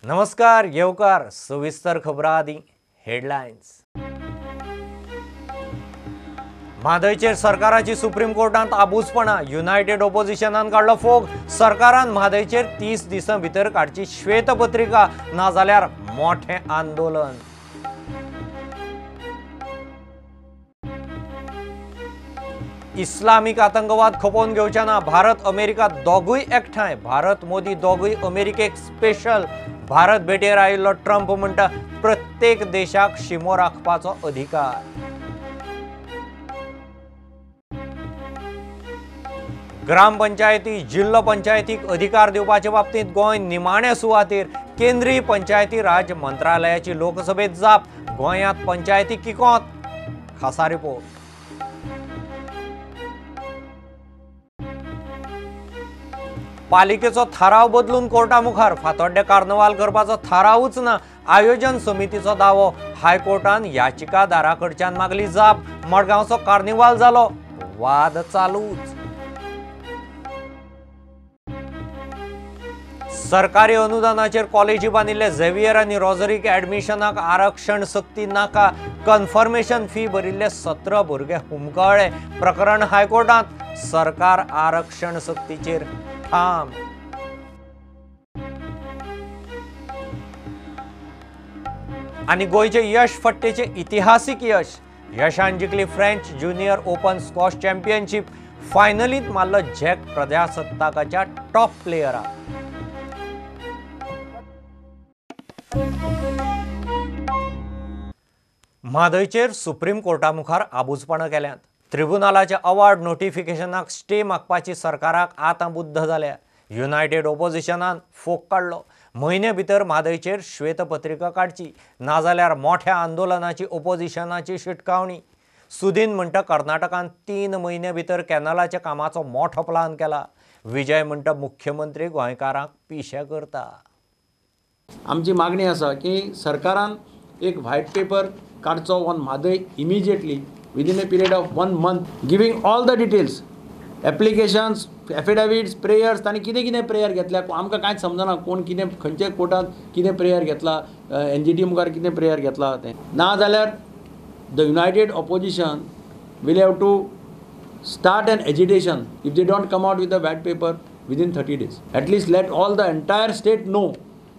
नमस्कार येवकार सविस्तर खबरां आदी हेडलायन्स। म्हादयचेर सरकाराची सुप्रीम कोर्टांत आबूजपणा, युनायटेड ओपोजिशनान काडलो फोग। सरकारान म्हादयचेर 30 दिसां भितर काडची श्वेतपत्रिका, नाजाल्यार मोठें आंदोलन। इस्लामिक आतंकवाद खपोवन घेवचे ना, भारत अमेरिका दोगूय एकठांय। भारत मोदी दोगूय अमेरिकेक स्पेशल। भारत भेटेर आयिल्लो ट्रम्प म्हणटा प्रत्येक देशाक शिमो राखपाचो अधिकार। ग्रामपंचायती जिल्लो पंचायतीक अधिकार दिवपाचे बाबतींत गोंय निमाणे सुवातेर। केंद्रीय पंचायती राज मंत्रालयाची लोकसभेत जाप, गोंयांत पंचायती किकोत। खासा रिपोर्ट। पालिकेचो थाराव बदलून कोर्टा मुखार, फातोड्डे कार्नवाल करपाचो थारावूच ना, आयोजन समितीचो दावो। हायकोर्टान याचिकादारा कडच्यान मागली जाप। मडगांवचो कार्निवाल जालो, वाद चालूच। सरकारी अनुदानाचेर कॉलेजी बांदिल्ले झेवियर आनी रोजरीक ऍडमिशनाक आरक्षण सक्ती नाका। कन्फर्मेशन फी भरिल्ले 17 भुरगे हुमकळ्ळे। प्रकरण हायकोर्टांत, सरकार आरक्षण सक्तीचेर ठाम। आनी गोंयचे यश फट्टेचे इतिहासीक यश, यशान जिखली French junior open squash championship. फायनलींत मारलो झॅक प्रजासत्ताकाच्या टॉप प्लेयराक। म्हादयचेर सुप्रीम कोर्टा मुखार आबूजपणां केल्यांत। ट्रिब्युनलाच्या अवॉर्ड नोटिफिकेशनाक स्टे मागपाची सरकाराक आतां बुद्ध जाल्या। युनायटेड ओपोजिशनान फोग काडलो। म्हयने भितर म्हादयचेर श्वेतपत्रिका काडची, नाजाल्यार मोठ्या आंदोलनाची ओपोजिशनाची शिटकावणी। सुदीन म्हणटा कर्नाटकान 3 म्हयने भितर कॅनलाच्या कामाचो मोठो प्लान केला। विजय म्हणटा मुख्यमंत्री गोंयकारांक पिशे करता। आमची मागणी आसा की सरकारान एक व्हायट पेपर काडचो on Mhadei immediately within a period of 1 month, giving all the details, applications, affidavits, prayers. तांणी कितें कितें प्रेयर घेतल्या आमकां कांयच समजना, कोण कितें खंयच्या कोर्टांत कितें प्रेयर घेतला, एनजीटी मुखार कितें प्रेयर घेतला तें। ना जाल्यार the united opposition will have to start an agitation if they don't come out with a white paper within 30 days. At least let all the entire state know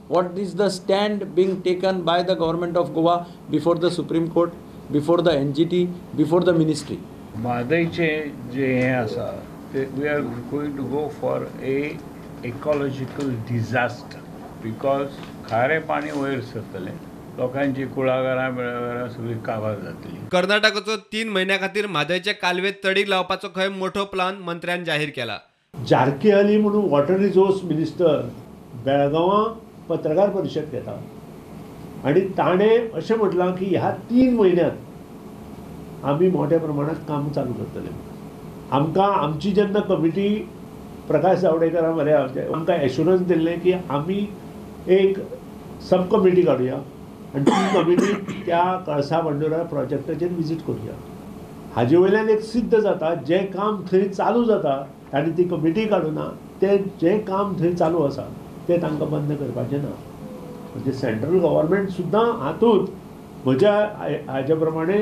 what is the stand being taken by the government of Goa before the Supreme Court, before the NGT, before the ministry. म्हादयचें जें हें आसा ते we are going to go for a ecological disaster, because खारें पाणी वयर सरतलें, लोकांची कुळागरां बिळागरां सगळीं काबार जातली। कर्नाटकाचो 3 म्हयन्या खातीर म्हादयचे कालवे तडीक लावपाचो खंय मोठो प्लान मंत्र्यान जाहीर केला। जारकीहली म्हणून वॉटर रिसोर्स मिनिस्टर बेळगांवां पत्रकार परिशद घेता आनी ताणें अशें म्हटलां की ह्या 3 म्हयन्यांत आमी मोठ्या प्रमाणात काम चालू करतले। आमकां आमची जेन्ना कमिटी प्रकाश जावडेकरा मरे आमकां एश्युरन्स दिल्लें की आमी एक सब कमिटी काडुया आनी ती कमिटी त्या कळसा भांडुरा प्रोजेक्टाचेर विजीट करुया। हाजे वयल्यान एक सिद्ध जाता जें काम थंय चालू जाता तांणी ती कमिटी काडुना, तें जें काम थंय चालू आसा तें तांकां बंद करपाचें ना। म्हणजे सेंट्रल गव्हर्मेंट सुद्दां हातूंत म्हज्या हाजे प्रमाणे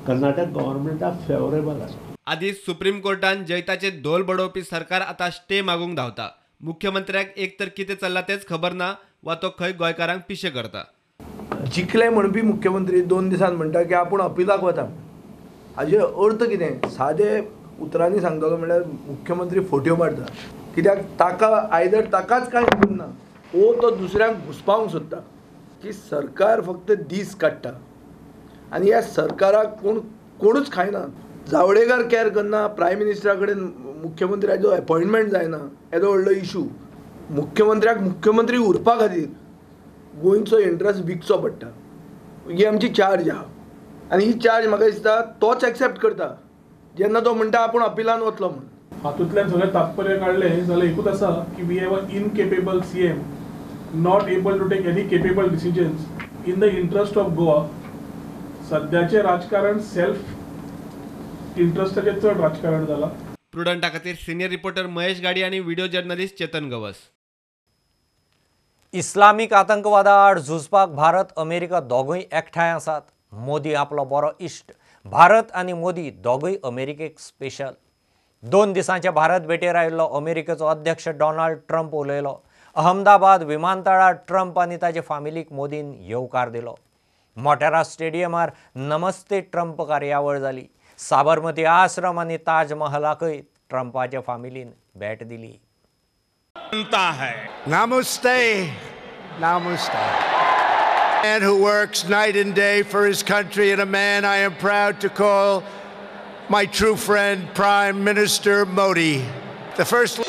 कर्नाटक गव्हर्मेंटाक फेवरेबल आसा। आदी सुप्रीम कोर्टान जैताचे धोल बडोवपी सरकार आतां स्टे मागूंक धांवता। मुख्यमंत्र्याक एक तर कितें चल्लां तेंच खबर ना वा तो खंय गोंयकारांक पिशे करता। जिखले म्हणपी मुख्यमंत्री 2 दिसान म्हणटा की आपूण अपिलाक वता। हाजे अर्थ कितें सादे उतरांनी सांगतलो म्हणल्यार मुख्यमंत्री फोट्यो मारता, कित्याक ताका आयदर ताकाच कांय खबर ना वो तो दुसऱ्यांक घुसपावंक सोदता की सरकार फक्त दीस काडटा आनी ह्या सरकाराक कोण कोणूच खायना। जावडेकर कॅर करना, प्रायम मिनिस्टरा कडेन मुख्यमंत्र्याचो एपॉयंटमेंट जायना, येदो व्हडलो इशू। मुख्यमंत्र्याक मुख्यमंत्री उरपा खातीर गोंयचो इंट्रस्ट विकचो पडटा, ही आमची चार्ज आहा आनी ही चार्ज म्हाका दिसता तोच एक्सेप्ट करता जेन्ना तो म्हणटा आपूण अपिलान वतलो म्हूण। हातूंतल्यान सगळें तात्पर्य काडलें जाल्यार एकूच आसा की we have a incapable CM, not able to take any capable decisions in the interest of Goa. सद्याचें राजकारण सेल्फ इंट्रस्टाचें चड राजकारण जालां। प्रुडंटा खातीर सिनियर रिपोर्टर महेश गाडी आनी video journalist Chetan Gawas. Islamic आतंकवादा आड झुजपाक भारत अमेरिका दोगूय एकठांय आसात। मोदी आपलो बरो इश्ट। भारत आनी मोदी दोगूय अमेरिकेक स्पेशल। 2 दिसांचे भारत भेटेर आयिल्लो अमेरिकेचो अध्यक्ष डोनाल्ड ट्रम्प उलयलो। अहमदाबाद विमानतळार ट्रम्प आनी ताजे फामिलीक मोदीन येवकार दिलो। मोटेरा स्टेडियमार नमस्ते ट्रम्प कार्यावळ जाली। साबरमती आश्रम आनी ताजमहलाकय ट्रम्पाचे फामिलीन भेट दिली। Namaste, namaste. A man who works night and day for his country and a man I am proud to call my true friend, Prime Minister Modi. The first.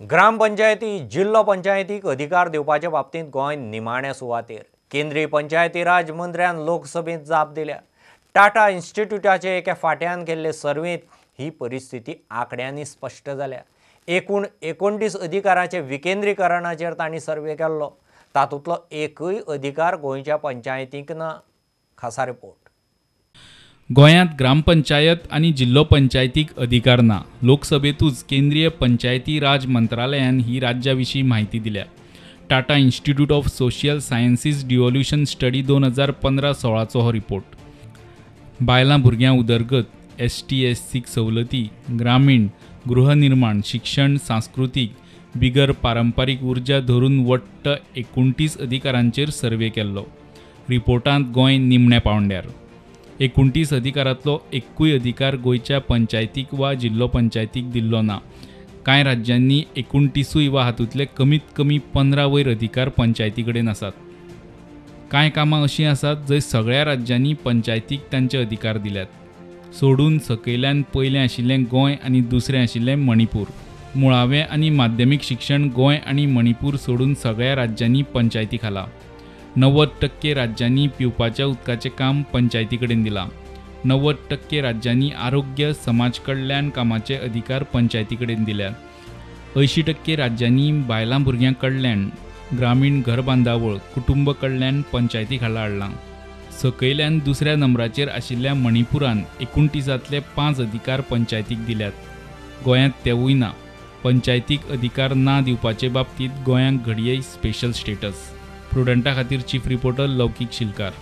ग्रामपंचायती जिल्लो पंचायतीक अधिकार दिवपाचे बाबतींत गोंय निमाण्या सुवातेर। केंद्रीय पंचायती राज मंत्र्यान लोकसभेंत जाप दिल्या। टाटा इन्स्टिट्यूटाचे एका फाट्यान केल्ले सर्वेंत ही परिस्थिती आंकड्यांनी स्पश्ट जाल्या। एकूण 29 अधिकाराचे विकेंद्रीकरणाचेर तांणी सर्वे केल्लो। तातूंतलो एकूय अधिकार गोंयच्या पंचायतींक ना। खासा रिपोर्ट। गोंयांत ग्रामपंचायत आनी जिल्लो पंचायतीक अधिकार ना। लोकसभेतूच केंद्रीय पंचायती राज मंत्रालयान ही राज्या विशीं म्हायती दिल्या। Tata institute of social sciences devolution study 2015-16चो हो रिपोर्ट। बायलां भुरग्यां उदरगत, ST SC सवलती, ग्रामीण गृहनिर्माण, शिक्षण, सांस्कृतीक, बिगर पारंपारीक उर्जा धरून वट्ट 29 अधिकारांचेर सर्वे केल्लो। रिपोर्टांत गोंय निमण्या पावंड्यार। 29 अधिकारांतलो एकूय अधिकार गोंयच्या पंचायतीक वा जिल्लो पंचायतीक दिल्लो ना। कांय राज्यांनी 29 वा हातूंतले कमीत कमी 15 वयर अधिकार पंचायती कडेन आसात। कांय कामां अशीं आसात जंय सगळ्या राज्यांनी पंचायतीक तांचे अधिकार दिल्यात। सोडून सकयल्यान पयलें आशिल्लें गोंय आनी दुसरें आशिल्लें मणिपूर। मुळावें आनी माध्यमीक शिक्षण गोंय आनी मणिपूर सोडून सगळ्या राज्यांनी पंचायती खाला। 90% राज्यांनी पिवपाच्या उदकाचें काम पंचायती कडेन दिलां। 90% राज्यांनी आरोग्य समाज कल्याण कामाचे अधिकार पंचायती कडेन दिल्यात। 80% राज्यांनी बायलां भुरग्यां कल्याण, ग्रामीण घर बांदावळ, कुटुंब कल्याण पंचायती खाला हाडलां। सकयल्यान दुसऱ्या नंबराचेर आशिल्ल्या मणिपुरान 29 5 अधिकार पंचायतीक दिल्यात। गोंयांत तेवूय ना। पंचायतीक अधिकार ना दिवपाचे बाबतींत गोंयांक घडये स्पेशल स्टेटस। प्रुडंटा खातीर चीफ रिपोर्टर लौकीक शिलकार।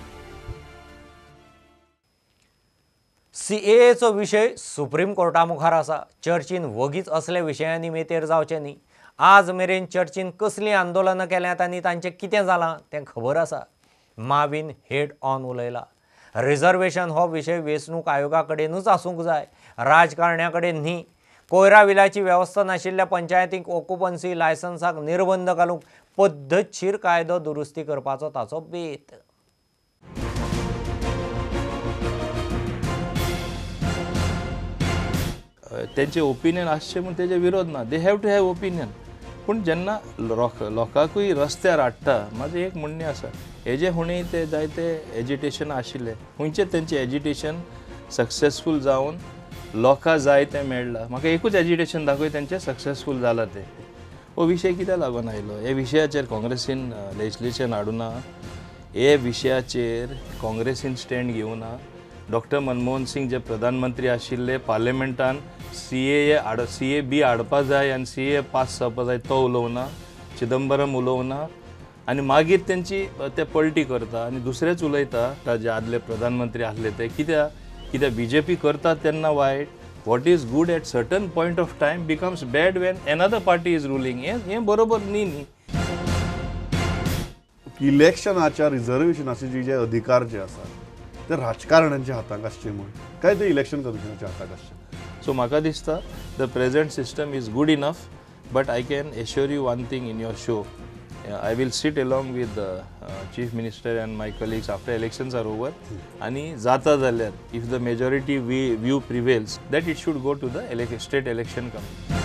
CAAचो विशय सुप्रीम कोर्टा मुखार आसा। चर्चीन वगीच असल्या विशयांनी मेतेर जावचें न्ही। आज मेरेन चर्चीन कसलीं आंदोलनां केल्यांत आनी तांचें कितें जालां तें खबर आसा। माविन हेड ऑन उलयला। रिझर्वेशन हो विशय वेंचणूक आयोगा कडेनूच आसूंक जाय, राजकारण्या कडेन न्ही। कोयरा विलाची वेवस्था नाशिल्ल्या पंचायतींक ऑक्युपन्सी लायसन्साक निर्बंध घालूंक पद्दतशीर कायदो दुरुस्ती करपाचो ताचो बेत। तेंचे ओपिनियन आसचें म्हूण तेजे विरोध ना, they have to have opinion. पूण जेन्ना लोकांकूय रस्त्यार हाडटा, म्हाजें एक म्हणणें आसा, हेजे हुणी ते जायते एजिटेशन आशिल्ले, खंयचे तेंचें एजिटेशन सक्सेसफूल जावन लोकां जाय तें मेळ्ळां. म्हाका एकूच एजिटेशन दाखय तेंचें सक्सेसफूल जालां तें. हो विशय कित्याक लागून आयलो? हे विशयाचेर काँग्रेसीन लेजिस्लेशन हाडुना, हे विशयाचेर काँग्रेसीन स्टँड घेवना. डॉक्टर मनमोहन सिंग जे प्रधानमंत्री आशिल्ले पार्लमेंटान CAB हाडपा जाय आनी CAA पास जावपा जाय तो उलोवना, चिदंबरम उलोवना आनी मागीर तेंची ते पलटी करता आनी दुसरेच उलयता जे आदले प्रधानमंत्री आसले ते. कित्याक कित्याक BJP करता तेन्ना वायट. What is good at certain point of time becomes bad when another party is ruling. हें बरोबर न्ही न्ही. इलेक्शनाच्या रिजर्वेशनाचे जे जे अधिकार जे आसात ते राजकारण्यांच्या हाताक आसचे म्हूण काय ते इलेक्शन कमिशनाच्या हाताक आसचे? सो म्हाका दिसता the present system is good enough, but I can assure you one thing in your show, I will sit along with the chief minister and my colleagues after elections are over आनी जाता जाल्यार if the majority view prevails that it should go to the state election commission.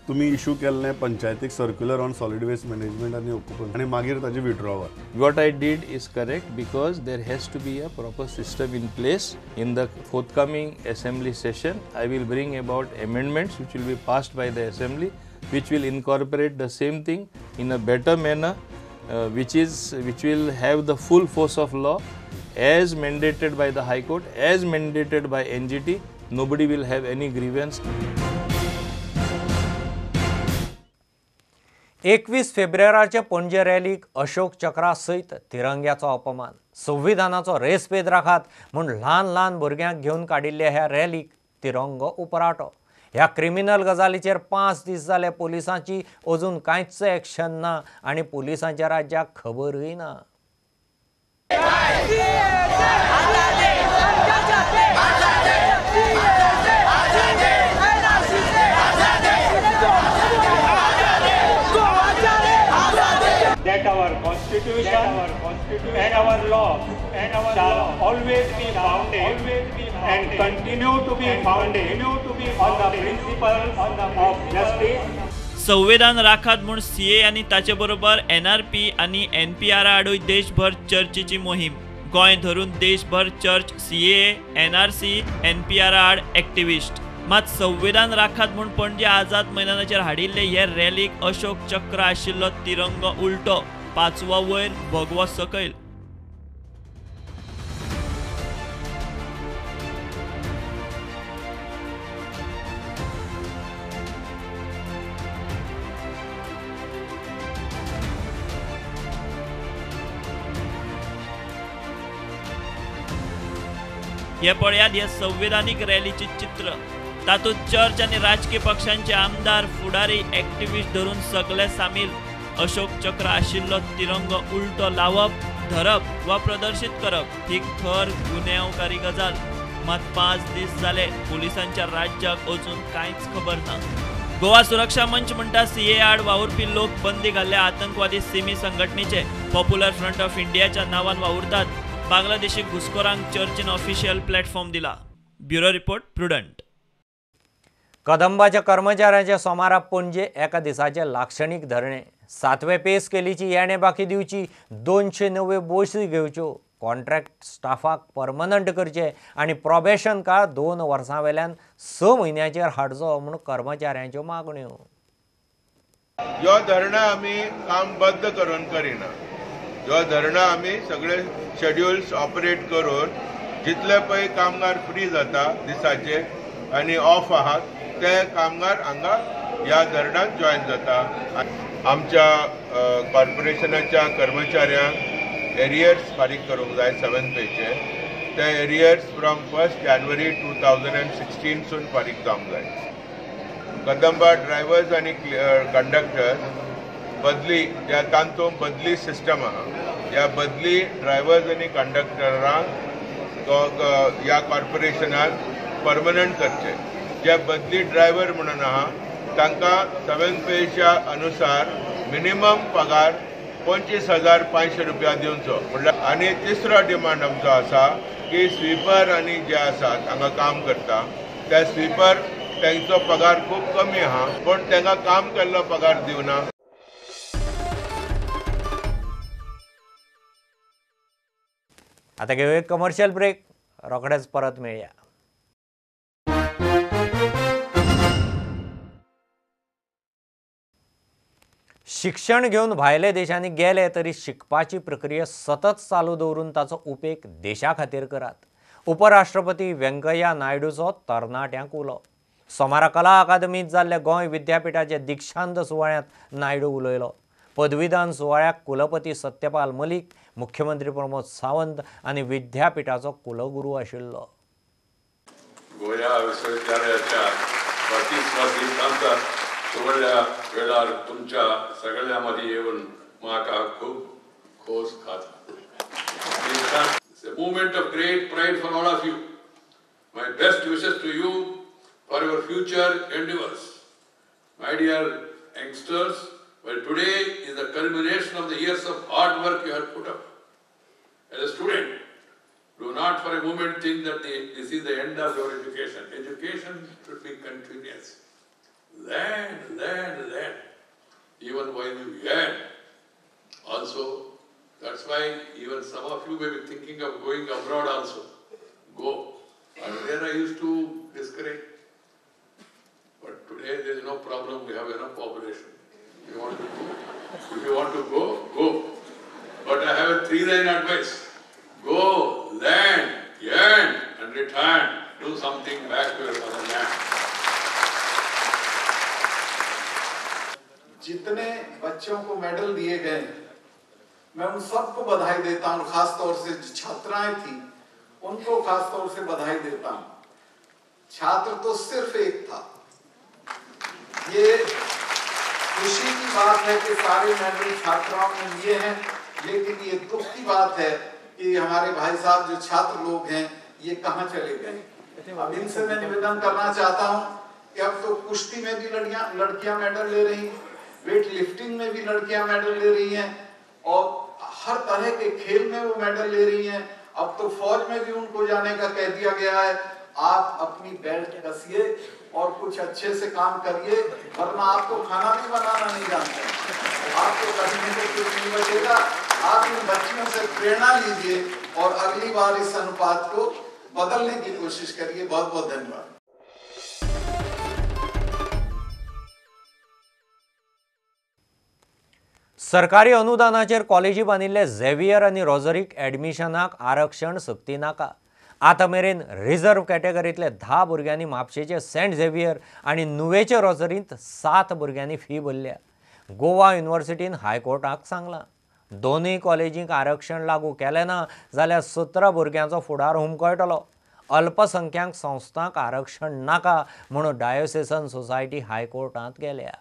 तुमी issue केल्लें पंचायतीक circular on solid waste management आनी occupancy आनी मागीर ताजें withdrawal. What I did is correct because there has to be a proper system in place. In the forthcoming assembly session I will bring about amendments which will be passed by the assembly, which will incorporate the same thing in a better manner, which will have the full force of law as mandated by the High Court, as mandated by NGT. Nobody will have any grievance. 21 फेब्रुवाराचे Panaji रॅलीक Ashok चक्रा सयत तिरंग्याचो अपमान. संविधानाचो respect राखात म्हूण ल्हान ल्हान भुरग्यांक घेवन काडिल्ल्या ह्या रॅलीक तिरंगो उपराटो. ह्या क्रिमिनल गजालीचेर 5 दीस जाले पोलिसांची अजून कांयच एक्शन ना आनी पोलिसांच्या राज्याक खबरूय ना. That our constitution and our laws shall always be founded and continue to be founded on the principles of justice. संविधान राखात म्हूण सीए आनी ताचे बरोबर एनआरपी आनी एनपीआर आडूय देशभर चर्चेची मोहीम. गोंय धरून देशभर चर्च सीए, एनआरसी, एनपीआर आड एक्टिविस्ट. मात संविधान राखात म्हूण पणजे आझाद मैदानाचेर हाडिल्ले हे रॅलीक अशोक चक्र आशिल्लो तिरंगो उलटो, पाचवो वयर भगवो सकयल. हे पळयात हे संविधानीक रॅलीचे चित्र. तातूंत चर्च आनी राजकीय पक्षांचे आमदार, फुडारी, एक्टिविस्ट धरून सगळे सामील. अशोक चक्र आशिल्लो तिरंगो उलटो लावप, धरप वा प्रदर्शीत करप ही खर गुन्यांवकारी गजाल. मात 5 दीस जाले पोलिसांच्या राज्याक अजून कांयच खबर ना. गोवा सुरक्षा मंच म्हणटा सीए आड वावुरपी लोक बंदी घाल्ल्या आतंकवादी सिमी संघटनेचे पॉप्युलर फ्रंट ऑफ इंडियाच्या नांवान वावुरतात. बांगलादेशी घुसखोरांक चर्चीन ऑफिशियल प्लॅटफॉर्म दिला. Bureau report, Prudent. कदंबाच्या कर्मचाऱ्यांच्या सोमारा पणजे एका दिसाचे लाक्षणीक धरणे. 7वे पे स्केलीची येणे बाकी दिवची, 290 बसी घेवच्यो, कॉन्ट्रॅक्ट स्टाफाक परमनंट करचे आनी प्रोबेशन काळ 2 वर्सां वेल्यान 6 म्हयन्याचेर हाडचो म्हूण कर्मचाऱ्यांच्यो मागण्यो. ह्यो धरणां आमी काम बंद करून करिना. ह्यो धरणां आमी सगळे शेड्युल्स ऑपरेट करून जितले पळय कामगार फ्री जाता दिसाचे आनी ऑफ आहात ते कामगार हांगा ह्या धरणांत जॉयन जाता. आमच्या कॉर्पोरेशनाच्या कर्मचाऱ्यांक एरियर्स फारीक करूंक जाय 7 पेचे. ते एरियर्स फ्रॉम 1 जानेवारी 2016 सून फारीक जावंक जाय. कदंबा ड्रायव्हर्स आनी कंडक्टर्स बदली, ह्या तांतूंत बदली सिस्टम आहा. ह्या बदली ड्रायव्हर्स आनी कंडक्टरांक ह्या कॉर्पोरेशनान परमनंट करचे. जे बदली ड्रायव्हर म्हणून आहा तांकां 7 पेच्या अनुसार मिनिमम पगार 25,500 रुपया दिवचो म्हणल्यार. आनी तिसरो डिमांड आमचो आसा की स्वीपर आनी जे आसात हांगा काम करता त्या स्वीपर तांचो पगार खूब कमी आहा, पूण तांकां काम केल्लो पगार दिवना. आतां घेवया एक कमर्शियल ब्रेक, रोखडेच परत मेळया. शिक्षण घेवन भायले देशांनी गेले तरी शिकपाची प्रक्रिया सतत चालू दवरून ताचो उपेग देशा खातीर करात. उपराष्ट्रपती व्यंकय्या नायडूचो तरणाट्यांक उलो. सोमारा कला अकादमींत जाल्ल्या गोंय विद्यापिठाचे दीक्षांत सुवाळ्यांत नायडू उलयलो. पदवीदान सुवाळ्याक कुलपती सत्यपाल मलीक, मुख्यमंत्री प्रमोद सावंत आनी विद्यापिठाचो कुलगुरू आशिल्लो. गोवा विश्वविद्यालयाच्या 32व्या दीक्षांत सुवाळ्या वेळार तुमच्या सगळ्या मदीं येवन म्हाका खूब खोस खाता. It's a moment of great pride for all of you. My best wishes to you for your future endeavors. My dear youngsters, well, today is the culmination of the years of hard work you have put up. As a student, do not for a moment think that this is the end of your education. Education should be continuous. Learn, learn, learn. Even while you learn. Also, that's why even some of you may be thinking of going abroad also. Go. And there I used to discourage. But today there is no problem, we have enough population. If you want to go, if you want to go, go. But I have a 3-line advice. Go, learn, earn and return. Do something back to your motherland. जितने बच्चों को medal दिए गए मैं उन सबको बधाई देता हूं, खास तौर से जो छात्राएं थी उनको खास तौर से बधाई देता हूं। छात्र तो सिर्फ एक था। ये खुशी की बात है कि सारे मेडल छात्राओं ने लिए हैं, लेकिन ये दुख की बात है कि हमारे भाई साहब जो छात्र लोग हैं ये कहाँ चले गए। अब इनसे मैं निवेदन करना चाहता हूँ कि अब तो कुश्ती में भी लड़कियां मेडल ले रही, वेट लिफ्टिंग में भी लड़कियां मेडल ले रही हैं और हर तरह के खेल में वो मेडल ले रही हैं। अब तो फौज में भी उनको जाने का कह दिया गया है। आप अपनी बेल्ट कसिए और कुछ अच्छे से काम करिए, वरना आपको खाना भी बनाना नहीं जानते, आपको करने को कुछ नहीं बचेगा। आप इन बच्चियों से प्रेरणा लीजिए और अगली बार इस अनुपात को बदलने की कोशिश करिए। बहुत बहुत धन्यवाद। सरकारी अनुदानाचेर कॉलेजी बांदिल्ले झेवियर आनी रोजरीक एडमिशनाक आरक्षण सक्ती नाका। आतां मेरेन रिझर्व कॅटेगरींतले 10 भुरग्यांनी म्हापशेचे सेंट झेवियर आनी नुवेचे रोजरींत 7 भुरग्यांनी फी भरल्या। गोवा युनिव्हर्सिटीन हायकोर्टाक सांगलां दोनूय कॉलेजींक आरक्षण लागू केलें ना जाल्यार 17 भुरग्यांचो फुडार हुमकळटलो। अल्पसंख्याक संस्थांक आरक्षण नाका म्हणून डायोसेसन सोसायटी हायकोर्टांत गेल्या।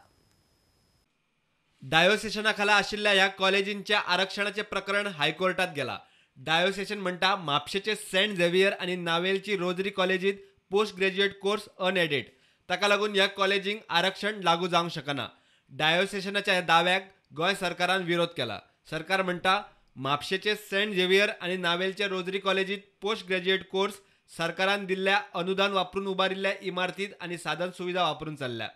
डायोसेशना खाला आशिल्ल्या ह्या कॉलेजींच्या आरक्षणाचे प्रकरण हायकोर्टात गेला। डायोसेशन म्हणटा म्हापशेचे सेंट झेवियर आनी नावेलची रोजरी कॉलेजीत पोस्ट ग्रॅज्युएट कोर्स अनएडेड, ताका लागून ह्या कॉलेजींक आरक्षण लागू जावंक शकना। डायोसेशनाच्या ह्या दाव्याक गोंय सरकारान विरोध केला। सरकार म्हणटा म्हापशेचे सेंट झेवियर आनी नावेलचे रोजरी कॉलेजीत पोस्ट ग्रॅज्युएट कोर्स सरकारान दिल्ल्या अनुदान वापरून उबारिल्ल्या इमारतीत आनी साधन सुविधा वापरून चल्ल्या।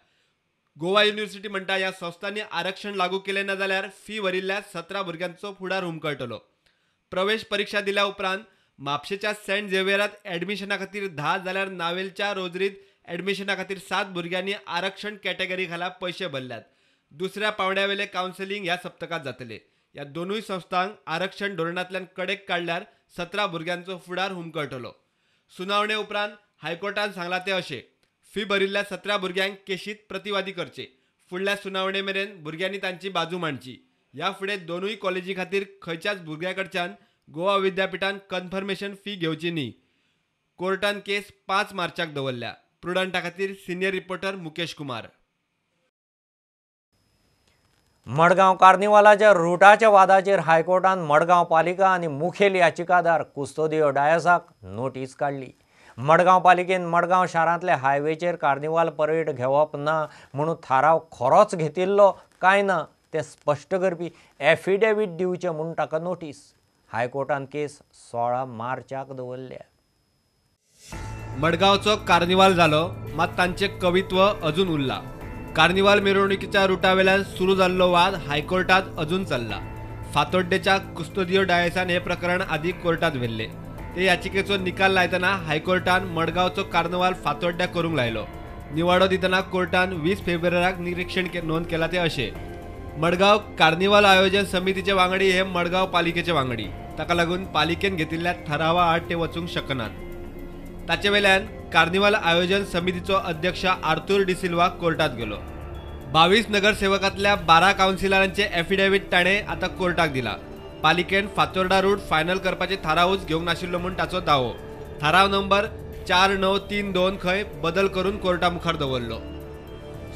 गोवा युनिव्हर्सिटी म्हणटा ह्या संस्थांनी आरक्षण लागू केलें ना जाल्यार फी भरिल्ल्या 17 भुरग्यांचो फुडार हुमकळटलो। प्रवेश परीक्षा दिल्या उपरांत म्हापशेच्या सेंट झेवियरात एडमिशना खातीर 10 जाल्यार नावेलच्या रोजरीत एडमिशना खातीर 7 भुरग्यांनी आरक्षण कॅटेगरी खाला पयशे भरल्यात। दुसऱ्या पावंड्यावेले कावन्सिलिंग ह्या सप्तकात जातले। ह्या दोनूय संस्थांक आरक्षण धोरणांतल्यान कडेक काडल्यार 17 भुरग्यांचो फुडार हुमकळटलो। सुनावणे उपरांत हायकोर्टान सांगलां तें अशें, फी भरिल्ल्या 17 भुरग्यांक केशीत प्रतिवादी करचे। फुडल्या सुनावणे मेरेन भुरग्यांनी तांची बाजू मांडची। ह्या फुडें दोनूय कॉलेजी खातीर खंयच्याच भुरग्या कडच्यान गोवा विद्यापीठान कन्फर्मेशन फी घेवची न्ही। कोर्टान केस 5 मार्चाक दवरल्या। प्रुडंटा खातीर सिनियर रिपोर्टर मुकेश कुमार। मडगांव कार्निवालाच्या रुटाच्या वादाचेर हायकोर्टान मडगांव पालिका आनी मुखेल याचिकादार कुस्तोदियो डायसाक नोटीस काडली। मडगांव पालिकेन मडगांव शारांतले हायवेचेर कार्निवाल परेड घेवप ना म्हणून थाराव खरोच घेतिल्लो काय ना तें स्पश्ट करपी एफिडेवीट दिवचें म्हूण ताका नोटीस। हायकोर्टान केस 16 मार्चाक दवरल्या। मडगांवचो कार्निवाल जालो मात तांचें कवित्व अजून उरलां। कार्निवाल मिरवणुकीच्या रुटावेल्यान सुरू जाल्लो वाद हायकोर्टात अजून चल्ला। फातोड्डेच्या कुस्तोदियो डायसान हें प्रकरण आदी कोर्टात व्हेल्लें। ते याचिकेचो निकाल लायतना हायकोर्टान मडगांवचो कार्निवाल फातोड्ड्या करूंक लायलो। निवाडो दितना कोर्टान 20 फेब्रुवाराक निरीक्षण नोंद केलां तें अशें, मडगांव कार्निवाल आयोजन समितीचे वांगडी हे मडगांव पालिकेचे वांगडी, ताका लागून पालिकेन घेतिल्ल्या थारावा आड ते वचूंक शकनात। ताचे वेल्यान कार्निवाल आयोजन समितीचो अध्यक्ष आर्थूर डिसिल्वा कोर्टात गेलो। 22 नगरसेवकांतल्या 12 कावन्सिलरांचे एफिडेवीट ताणें आतां कोर्टाक दिला। पालिकेन फातोर्डा रूट फायनल करपाचे थारावूच घेवंक नाशिल्लो म्हूण ताचो दावो। थाराव नंबर 4932 खंय बदल करून कोर्टा मुखार दवरलो।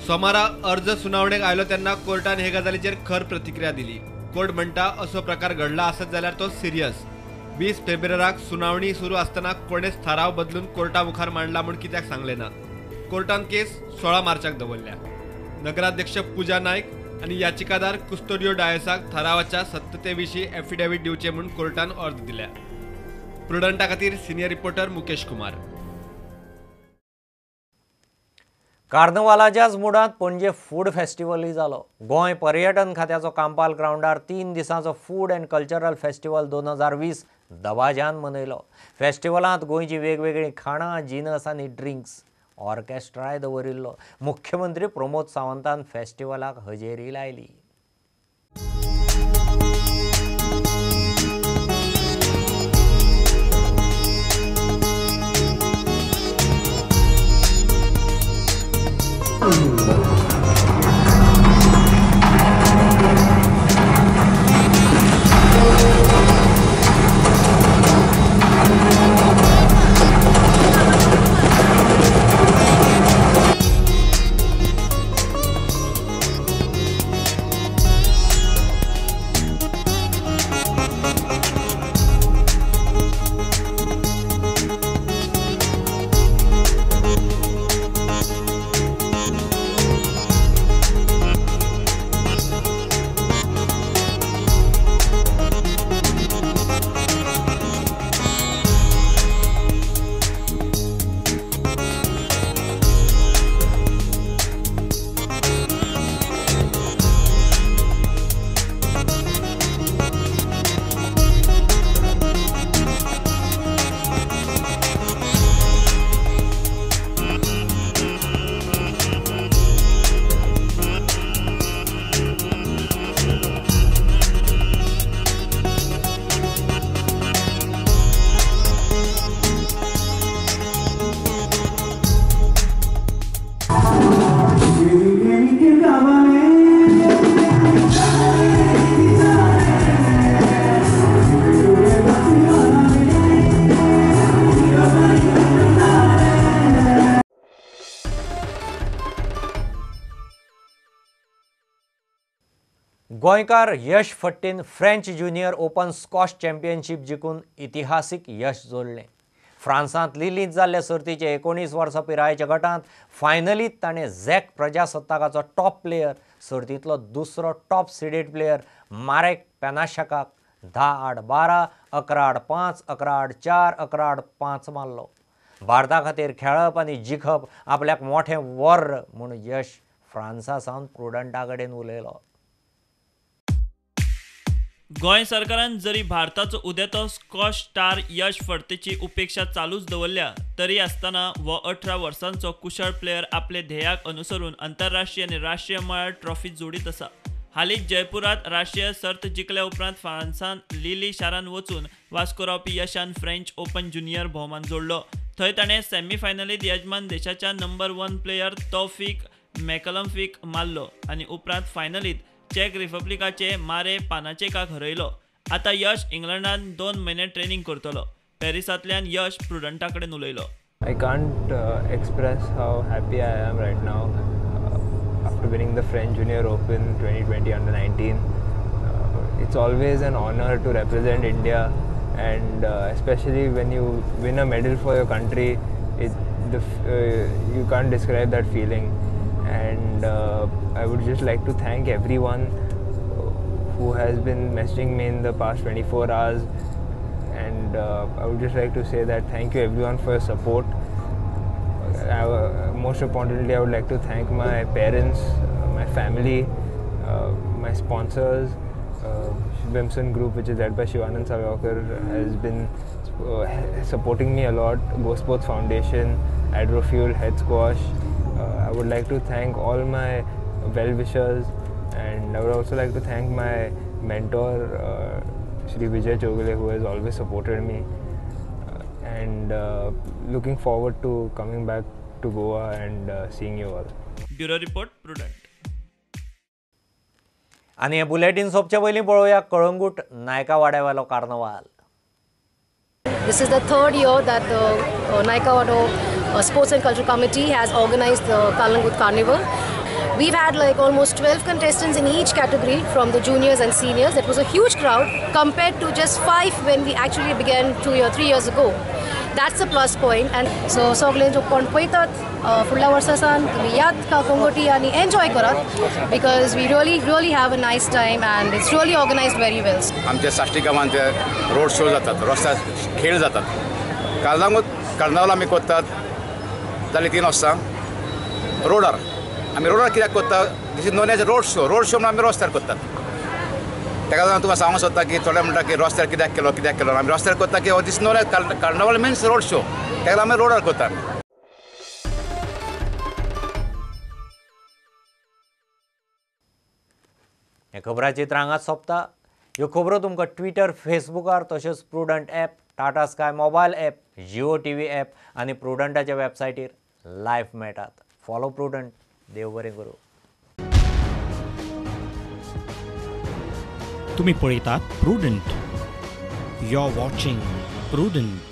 सोमारा अर्ज सुनावणेक आयलो तेन्ना कोर्टान हे गजालीचेर खर प्रतिक्रिया दिली। कोर्ट म्हणटा असो प्रकार घडला आसत जाल्यार तो सिरियस। 20 फेब्रुवाराक सुनावणी सुरू आसतना कोणेच थाराव बदलून कोर्टा मुखार मांडला म्हूण कित्याक सांगलें ना। कोर्टान केस 16 मार्चाक दवरल्या। नगराध्यक्ष पूजा नायक आनी याचिकादार कुस्तोडियो डायसाक थारावाच्या सत्यते विशीं एफिडेवीट दिवचें म्हूण कोर्टान अर्ज दिल्या। प्रुडंटा खातीर सिनियर रिपोर्टर मुकेश कुमार। कार्नवालाच्याच मुडांत पणजे फूड फेस्टिवलूय जालो। गोंय पर्यटन खात्याचो कांपाल ग्रावंडार 3 दिसांचो फूड अँड कल्चरल फेस्टिवल 2020 दबाज्यान मनयलो। फेस्टिवलांत गोंयची वेगवेगळीं खाणां, जिनस आनी ड्रिंक्स, ऑर्केस्ट्राय दवरिल्लो। मुख्यमंत्री प्रमोद सावंतान फेस्टिवलाक हजेरी लायली। गोंयकार यश फट्टीन French junior open squash championship जिखून इतिहासीक यश जोडलें. फ्रांसांत लिलींत जाल्ले सर्तीचे 19 वर्सां पिरायेच्या गटांत फायनलींत ताणें झॅक प्रजासत्ताकाचो टॉप प्लेयर, सर्तींतलो दुसरो टॉप सिडेड प्लेयर मारेक पेनाशकाक 10-8 12, 11-5, 11-4, 11-5 मारलो. भारता खातीर खेळप आनी जिखप आपल्याक मोठें वर्र म्हूण यश फ्रांसा सावन प्रुडंटा कडेन उलयलो. गोंय सरकारान जरी भारताचो उदेतो स्कॉश स्टार यश फडतेची उपेक्षा चालूच दवरल्या तरी आसतना हो 18 वर्सांचो कुशळ प्लेयर आपले ध्येयाक अनुसरून आंतरराष्ट्रीय आनी राष्ट्रीय मळार ट्रॉफी जोडीत आसा. हालींच जयपुरात राष्ट्रीय सर्त जिखल्या उपरांत फ्रांसान लिली शारांत वचून वास्को रावपी यशान फ्रेंच ओपन ज्युनियर भोवमान जोडलो. थंय ताणें सेमीफायनलींत यजमान देशाच्या नंबर 1 प्लेयर तौफीक मेकलम्फीक मारलो आनी उपरांत फायनलींत चेक रिपब्लिकाचे मारे पानाचेकाक हरयलो. आतां यश इंग्लंडान 2 म्हयने ट्रेनिंग करतलो. पॅरिसांतल्यान यश प्रुडंटा कडेन उलयलो. I can't express how happy I am right now after winning the French Junior Open 2020 under 19. It's always an honor to represent India, and especially when you win a medal for your country, you can't describe that feeling. And I would just like to thank everyone who has been messaging me in the past 24 hours. And I would just like to say that thank you everyone for your support. Most importantly, I would like to thank my parents, my family, my sponsors. Vimson Group, which is led by Shivanand Salgaonkar, has been supporting me a lot. Go Sports Foundation, Adrofuel, Head Squash. I would like to thank all my well-wishers, and I would also like to thank my mentor, Shri Vijay Chogule, who has always supported me, and looking forward to coming back to Goa and seeing you all. Bureau Report, Prudent. आनी हें bulletin सोंपचे पयलीं पळोवया कळंगूट नायकावाड्यावेलो carnival. This is the third year that the Naikawado Sports and Cultural Committee has organized the Calangute Carnival. We've had like almost 12 contestants in each category from the juniors and seniors. That was a huge crowd compared to just 5 when we actually began 2 or 3 years ago. That's a plus point. And so सगळे जो कोण पळयतात फुडल्या वर्सा सावन तुमी याद कोंगोटी आनी एन्जॉय करात, because we really really have a nice time and it's really organized very well. आमच्या साश्टी गांवांत रोड शो जातात, रस्त्यार खेळ जातात. कालदांगूत कार्नावाल आमी करतात जाली 3 वर्सां रोडार. आमी रोडार कित्याक करता? This is known as road show. Road show म्हणून आमी रस्त्यार करतात. ताका लागून तुका सांगूंक सोदता की थोडे म्हणटा की रस्त्यार कित्याक केलो कित्याक केलो. आमी रस्त्यार करता की this known as carnival means road show, ताका लागून आमी रोडार करता. आमी हें खबराचित्र हांगाच सोंपता. ह्यो खबरो तुमकां ट्विटर, फेसबुकार तशेंच Prudent app, Tata Sky mobile app, Jio TV app आनी प्रुडंटाच्या वेबसायटीर लायव्ह मेळटात. Follow prudent. देव बरें करूं. तुम्ही पळयतात Prudent. You are watching Prudent.